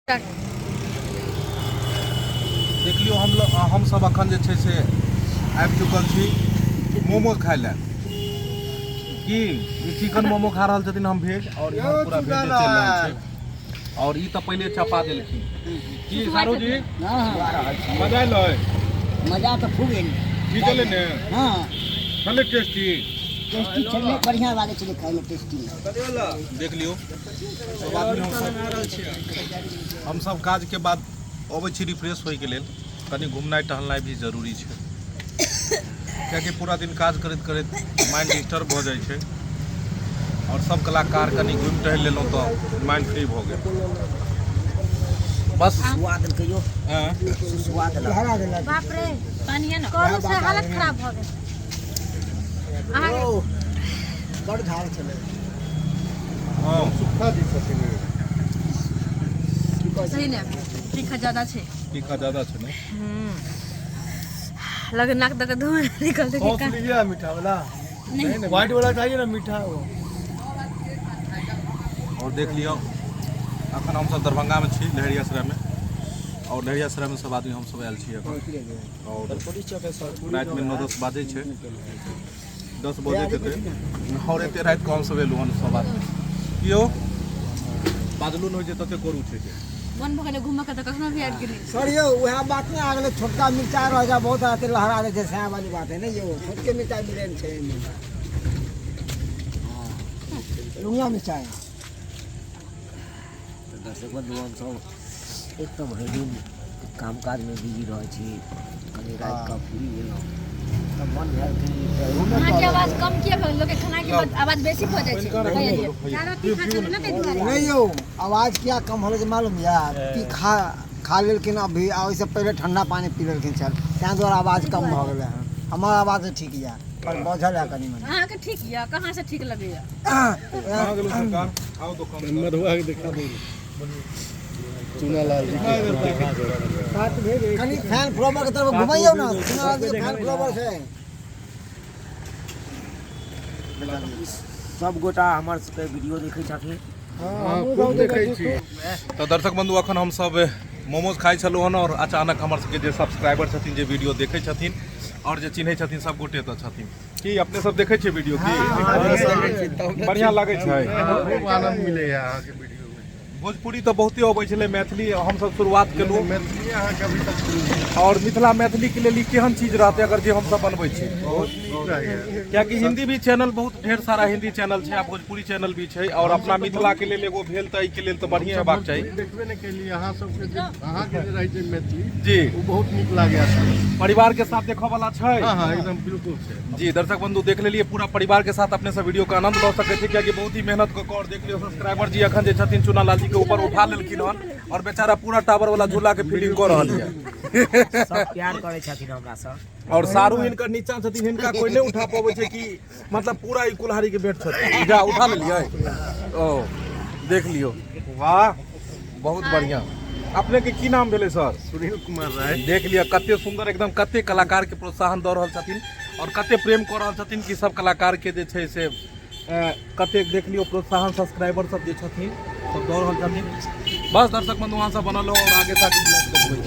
देख लियौ, हम हमसब अखन जे छै से आबि चुकल छी मोमोज खाय लए। की ई चिकन मोमो खा रहल छथिन, हम भेज और इधर पूरा भेज चलि रहल छै। और ई तऽ पहिले चपा देलखिन। की सारू जी, मजा एलै? मजा तऽ खूब एलै। ठीक एलै ने? हँ। छलै टेस्टी? टेस्टी छलै, बढ़िआँ लागै छलै खाइमे, टेस्टी। देख लियौ सब आदमी, हमसब काजके बाद अबै छी रिफ्रेश होइके लेल। कनि घुमनाइ टहलनाइ भी जरूरी छै, कियाकि पूरा दिन काज करैत करैत माइंड डिस्टर्ब भऽ जाइ छै। आओर सब कलाकार कनि घुमि टहलि लेलहुँ तऽ माइंड फ्री भऽ गेल। बस सुआ देलकै यौ। हँ। सुआ देलक। बाप रे, करू से हालत खराब भऽ गेल अहाँके। बड़ झाड़ छलै। हँ। सुखा जी छथिन। सही ने, तीखा ज्यादा छै। तीखा ज्यादा छै ने? लगे नाक दऽ के धुआं निकलते। सॉस लीजिए, मीठा वाला नहीं, व्हाइट वाला चाहिए ना मीठा वो। और देख लियौ, अखन हमसब दरभंगामे छी, लहेरियासरायमे। और लहेरियासरायमे सब आदमी हमसब आयल छी अखन। और रातिमे 9-10 बाजै छै, 10 बजैत हेतै। और एते राति कऽ हमसब एलहुँ हन सब आदमी। की यौ, बाजलो नहि होइ छै, तते करू छै जे मन भऽ गेलै घूमऽ के तऽ कखनो भी आबि गेली। सर यौ, वएह बात नहि आ गेलै, छोटका मिरचाइ रह जा बहुत आते लहरा दै छै, सएह वाली बात है ने यौ। छोटके मिरचाइ मिलै नहि छै एहिमे। हँ, रुंगिया मिरचाइ। तऽ दर्शक बन्धु, हमसभ एक तऽ भरि दिन काम काजमे बिजी रहै छी, कनि रातिकऽ फ्री भेलहुँ तऽ मन भेल कि अहाँके आवाज कम किया भऽ गेल? लोकके खाना के बाद आवाज बेसी भऽ जाइ छै, कहियै। ज्यादा तीखा छलै ने, ताहि दुआरे। नहि यौ, आवाज किया कम होलै से मालूम यऽ? तीखा खा लेलखिन अभी आ ओहिसँ पहिले ठंडा पानी पी लेलखिन सर, ताहि दुआरे आवाज कम भऽ गेलै हँ। हमर आवाज तऽ ठीक यऽ, पर बझल यऽ कनि मनि। अहाँके ठीक यऽ? कहाँ से ठीक लगैया? कहाँ गेलहुँ सरकार? आउ दोकान। मधुआ के देखा दू, चूना लाल जी के। कनि फैन फ्लावर के तरफ घुमैयौ ने, चुनाव के फैन फ्लावर छै। सब गोटा हमर सबके वीडियो देखै छथिन। खूब देखै छी। तऽ दर्शक बंधु, अखन हमसब मोमोज खाइ छलहुँ हन और अचानक हमर सबके जे सब्सक्राइबर छथिन, जे वीडियो देखै छथिन और जे चिन्है छथिन, सब गोटे एतऽ छथिन। की अपने सब देखै छियै वीडियो? की बढ़िआँ लागै छै? खूब आनंद मिलैया अहाँके वीडियो में। भोजपुरी तऽ बहुते अबै छलै, मैथिली हमसब शुरुआत केलहुँ। मैथिली अहाँके अभी तक शुरू भेल। और मिथिला मैथिली के लेल ई केहन चीज रहतै अगर जे हमसब बनबै छी? बहुत नीक रहैया। कियाकि हिंदी भी चैनल बहुत ढेर सारा हिंदी चैनल छै आ भोजपुरी चैनल भी छै, और अपना मिथिला के लेल एगो भेल तऽ एहिके लेल तऽ बढ़िएँ हेबाक चाही। भोजपुरी देखबे नहि केलियै, अहाँ सबके जे अहाँके जे रहै छै मैथिली जी, ओ बहुत नीक लागैया सुनैमे। परिवार के साथ देखऽ वाला छै? हँ हँ, एकदम बिल्कुल छै। जी दर्शक बंधु, देख लेलिए, पूरा परिवार के साथ अपने सब वीडियो के आनंद लऽ सकै छी, कियाकि बहुत ही मेहनत कऽ कऽ। और देख लियौ, सब्सक्राइबर जी अखन जे छथिन चुना लाल जी के ऊपर उठा लेलखिन हन और बेचारा पूरा टावर वाला झूला के फीलिंग कऽ रहल यऽ। सब प्यार करै छथिन हमरा सब। और सारू हिनकर नीचा छथिन, हिनका कोई नहीं उठा पबै छै कि मतलब पूरा ई कुल्हाड़ी के बेट छथिन। जा उठा लेलियै। ओ देख लियौ, वाह, बहुत बढ़िया। अपने के की नाम भेलै सर? सुनील कुमार राय। देख लिअ कते सुंदर एकदम, कते कलाकार के प्रोत्साहन दऽ रहल छथिन और कते प्रेम कऽ रहल छथिन कि सब कलाकार के जे छै से कते देख लियौ प्रोत्साहन सब्सक्राइबर सब जे छथिन सब दऽ रहल छथिन। बस दर्शक बंधु, अहाँ सब बनल रहू और आगे साथ ब्लॉग देखबै।